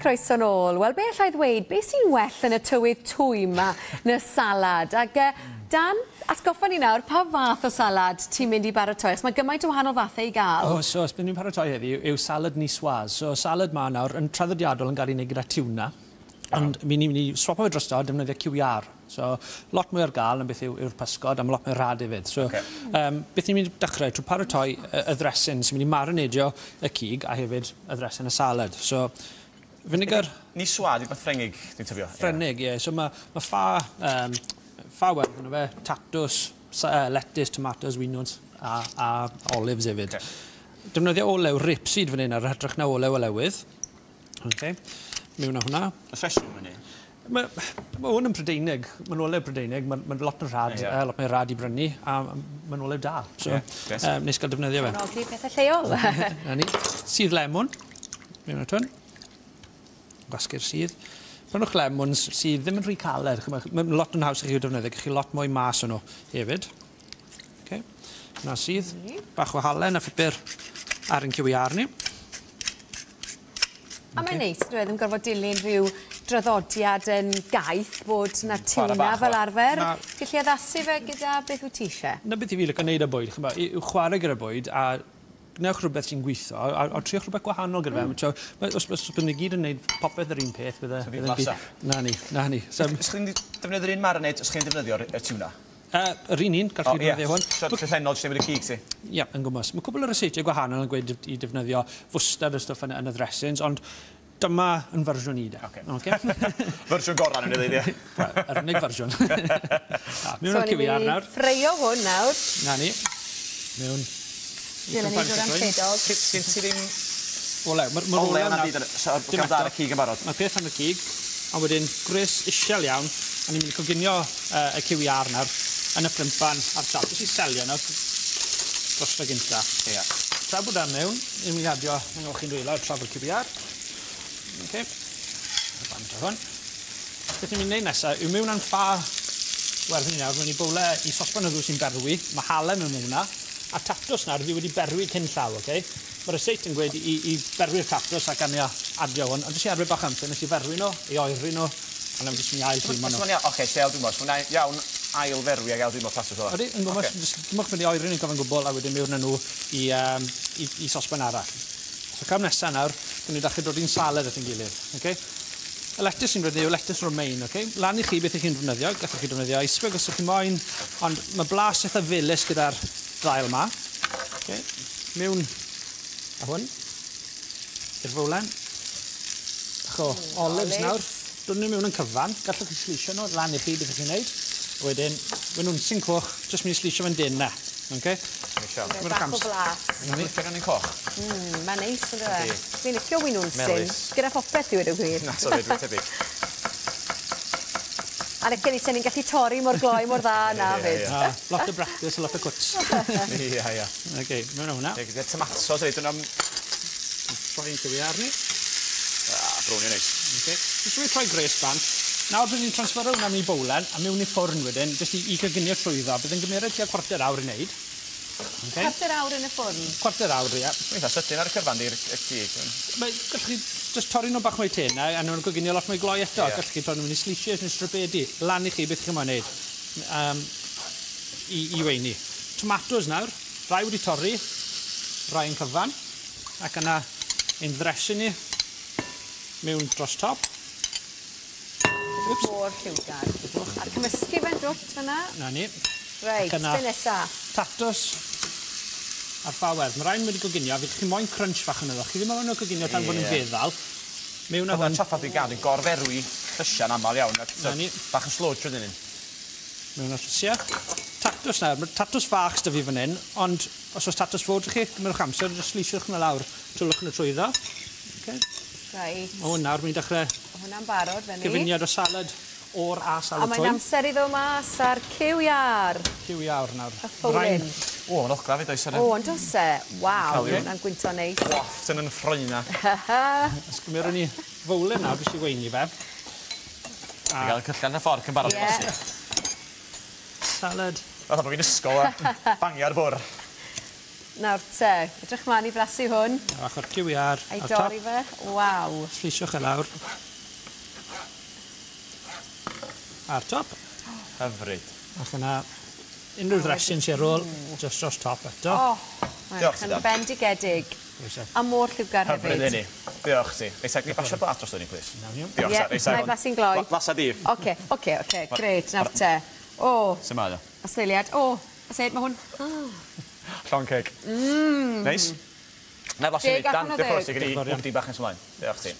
Croeso nôl. Wel, be allai ddweud, be sy'n well yn y tywydd twym 'ma na salad? Ac Dan, atgoffa ni nawr, pa fath o salad ti'n mynd i baratoi? Achos mae gymaint o wahanol fathau i gael. Oes, oes. Be ni'n paratoi heddi yw salad niçoise. So, salad 'ma nawr yn traddodiadol yn cael ei wneud gyda tiwna. Ond mi ni'n mynd i swapo fe drosto a defnyddio cyw iâr. So, lot mwy ar gael na beth yw'r pysgod, a mae lot mwy rhad hefyd. So, beth ni'n mynd i dechrau trwy paratoi y ddresin sy'n mynd i marinadio y cig a hefyd y ddresin y salad. So, vinegar. Niçoise, di Ffrengig, dwi'n tybio. Ffrengig, ie. So, mae ffa werdd yno fe, tatws, lettuce, tomatoes, winwns a olives hefyd. Defnyddio olew rapeseed fan hyn ar hytrach na olew olewydd. Okay. Mewn â hwnna. Y rheswm hynny? Mae hwn yn Prydeinig, mae'n olew Prydeinig, mae'n lot yn rhad, lot mwy rhad i brynu, a mae'n olew da. So, nes gael defnyddio fe. Cefnogi pethau lleol. Na ni. Sudd lemwn, mewn â hwn. Gwasgu'r sudd. Prynwch lemons sydd ddim yn rhy caled. Mae'n lot yn haws i chi defnyddio, gallwch chi lot mwy mas o'n nhw hefyd. Okay. Na sudd. Bach o halen a phupur ar ein cyw iâr ni. A mae'n neis, dwi ddim gorfod dilyn rhyw draddodiad yn gaeth bod na tiwna fel arfer. Ti'n gallu addasu fe gyda beth wyt ti eisiau? Na beth i fi licio wneud â bwyd, ch'mo', yw chwarae gyda bwyd a gwnewch rhywbeth sy'n gweithio a triwch rhywbeth gwahanol gyda fe. Os byddwn ni gyd yn gwneud popeth yr un peth, bydde. Na ni, na ni. Os chi'n defnyddio'r un marinade, os chi'n defnyddio'r tiwna? Yr un, gallwch chi defnyddio hwn. So, llythrennol, jyst newid y cig ti? Ie, yn gwmws. Mae cwbl o ryseitiau gwahanol yn gweud i defnyddio fwstard a stwff yn y dressings, ond dyma yn fersiwn i de. Okay. Fersiwn gorau nhw'n ei ddweud, ie. Wel, yr unig fersiwn. Mewn o'r cyw iâr nawr. So, ni'n ffreio hwn nawr. Na ni. Mewn. Dylen ni dod am lledog. Sgyn ti ddim olew. Mae'r olew na'n byd. So, ar y cig yn barod. Mae'r peth am y cig, a wedyn gwres isiel iawn, a ni'n mynd i coginio y cyw iâr nawr yn y ffrympan ar top. Jyst i selio nawr dros y gynta. Tra bod am mewn, ni'n mynd i adio yng ngolchi'n dwylo tra bod cyw iâr. Okay. Bant o hwn. Beth ni'n mynd i wneud nesaf yw mewn â'n ffa werdd ni nawr, mewn i bowle i sosban o ddŵr sy'n berwi, mae halen mewn hwnna, a tatws nawr fi wedi berwi cyn llaw, okay? Mae'r ryseit yn gweud i berwi'r tatws ac adio hwn, ond jyst i arbed bach amser, nes i ferwi nhw, i oeri nhw, a nawr jyst yn ail twymo nhw. Oce, lle ail dwymo, so mae'n iawn ail ferwi ag ail dwymo tatws o. Ydy, yn gwmws, dim ond mynd i oeri nhw'n gyfan gwbl a wedyn mewn â nhw i sosban arall. So cam nesaf nawr, dwi'n ni ddechrau dod i'n salad at ein gilydd. Okay? Y lettuce sy'n defnyddio yw lettuce romaine. Okay? Lan i chi beth ych chi'n defnyddio, gallwch chi defnyddio iceberg os ydych chi'n moyn, ond mae blas eitha felys gyda'r ddail yma. Okay? Mewn a hwn, i'r fowlen. Bach o olives nawr. Dod nhw mewn yn cyfan, gallwch chi slisio nhw lan i chi beth ych chi'n neud. Wedyn, winwnsyn coch, jyst mynd i slisio fe'n dyn na. Okay? Bach o blas. Mae'n licio nhw'n coch. Mae'n neis, ynddo fe? Fi'n licio winwnsyn. Gyda phopeth i weud y gwir. Na, sori, dwi'n tebyg. A licen i se ni'n gallu torri mor gloi mor dda na fyd. Lot o practice a lot o cwts. Ie, ie. Oce, mewn â hwnna. Gyda tomatos hefyd, dyna Troi'n cyw iâr ni. Brownio neis. Oce. Jyst wedi troi gwres bant. Nawr byddwn ni'n transferio hwnna mewn i bowlen a mewn i ffwrn wedyn, jyst i goginio trwyddo. Bydd yn gymryd tua 1/4 awr i wneud. Okay. 1/4 awr yn y ffwrn? 1/4 awr, ie. Mae'n eitha sydyn ar y cyfan di'r cig. Gallwch chi jyst torri nhw bach mwy tenau a nhw'n goginio lot mwy gloi eto. Gallwch chi torri nhw mewn i slices neu stribedi. Lan i chi beth chi'n moyn wneud i weini. Tomatos nawr, rai wedi torri, rai yn cyfan, ac yna ein ddresin ni mewn dros top. Mor lliwgar. A cymysgu fe'n drwt fyna. Na ni. Reit, be nesa? Tatws a'r ffa werdd. Mae rhaid wedi goginio, fydd chi moyn crunch fach yn iddo. Chi ddim moyn goginio tan bod nhw'n feddal. Mewn â hwn. Trafferth dwi'n gael, dwi'n gorferwi llysiau'n aml iawn. Na ni. Bach yn slow trwy ddyn. Mewn â'r llysiau. Tatws nawr, mae tatws fach s'da fi fan hyn, ond os oes tatws fawr chi, cymerwch amser, jyst sleisiwch nhw lawr, twlwch nhw trwyddo. Okay. Reit. O, nawr mae'n dechrau Hwnna'n barod fyny. Cyfuniad o salad o'r a salad twym. A mae'n amser i ddod mas ar cyw iâr. Cyw iâr nawr. Y ffowlyn. O, mae'n ogla fyd oes. O, ond oes e? Waw, hwnna'n gwynto neis. Waft yn yn ffroena. Os gymerwn ni fowlen nawr, jyst i weini fe. A gael y cylliad yn y ffordd cyn barod. Salad. Fatha bod fi'n ysgol a bangio ar bwr. Nawr te, edrych mlaen i flasu hwn. Bach o'r cyw iâr A'i ar top. dorri fe. Waw. Sleisiwch e lawr. Ar top. Hyfryd. Ac yna unrhyw ddressing sy ar ôl, jyst dros top eto. O, mae'n Diolch edrych ti, yn Dan. bendigedig. Croeso. A mor lliwgar Hyfryd hefyd. hynny. Diolch ti. Reit, ni basio blat dros ni, plis. Nawn ni. Diolch, Ie, reit, na i flasu'n gloi. Flasa di. Oce, oce, oce, grêt, nawr te. O, Sut mae o? aseliad. O, aseliad, mae hwn. Llon ceg. Neis. Na flasu Deg ni. Dan, allan o diolch ddeg. o'r ti. Gyd i Diolch yn fawr iawn. bwdin bach nes ymlaen. Diolch ti.